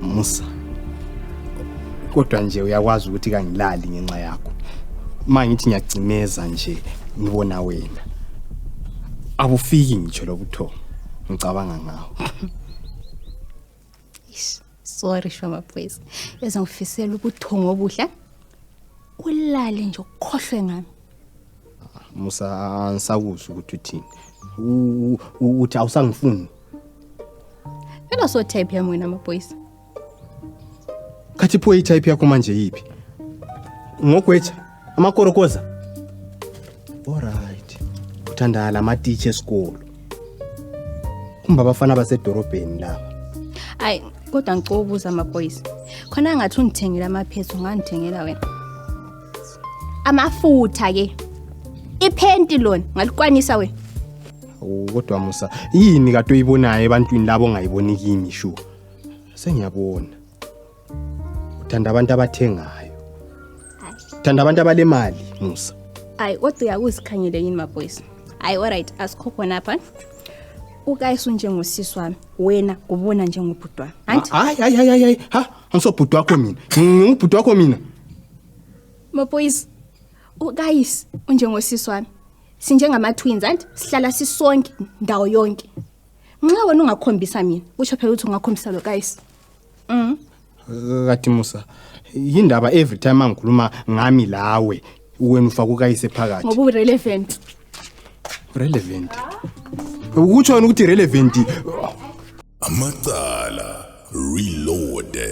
Musa, kodwa nje uyakwazi ukuthi kangilali ngenxa yakho. Mangithi ngiyacimeza nje ngibona wena. Abufiki ngitsho lokuthoma. Ngicabanga ngawo. Sorry Shoma please. Bese ngifisela ubuthongo obuhle. Ulale nje ukhohlwe ngami. Musa angisakuzwa ukuthi uthini. Uthi awusangifuni. Phela so type yami wena boys. Kathi pho i-type yakho manje yipi? Ngogwetha amakorokoza. Alright. Uthanda lamatitshe esikolo. Kumba abafana basedorobheni laba. Hayi, kodwa ngicobuza boys. Khona ngathi ungithengela amaphetho ngandithengela wena. Amafutha ke. Iphenti lona ngalikwanisa wena. Kodwa Musa, yini kade uyibonayo ebantwini labo ongayiboni kimi sho? Sengiyabona. Uthanda abantu abathengayo. Uthanda abantu abalemali, Musa. Hayi, kodwa uyakuzikhanyele yini boys? Hayi, alright, asikhona lapha. Ukayisa njengosisi wami, wena kubona njengobhudwa. Hayi, ha, angisobhudwa wakho mina. Ngubhudwa wakho mina. Boys, ukayisa njengosisi wami. Sinjengama twins anti sihlala sisonke ndawo yonke. Nxa wena ungakhombisa mina, usho phela ukuthi ungakhombisa lo guys. Kathi Musa, yindaba every time angikhuluma ngami lawe, wena ufaka ukayise phakathi. Ngoba urelevant. Relevant. Ukutsho wena ukuthi relevant. Amacala reloaded.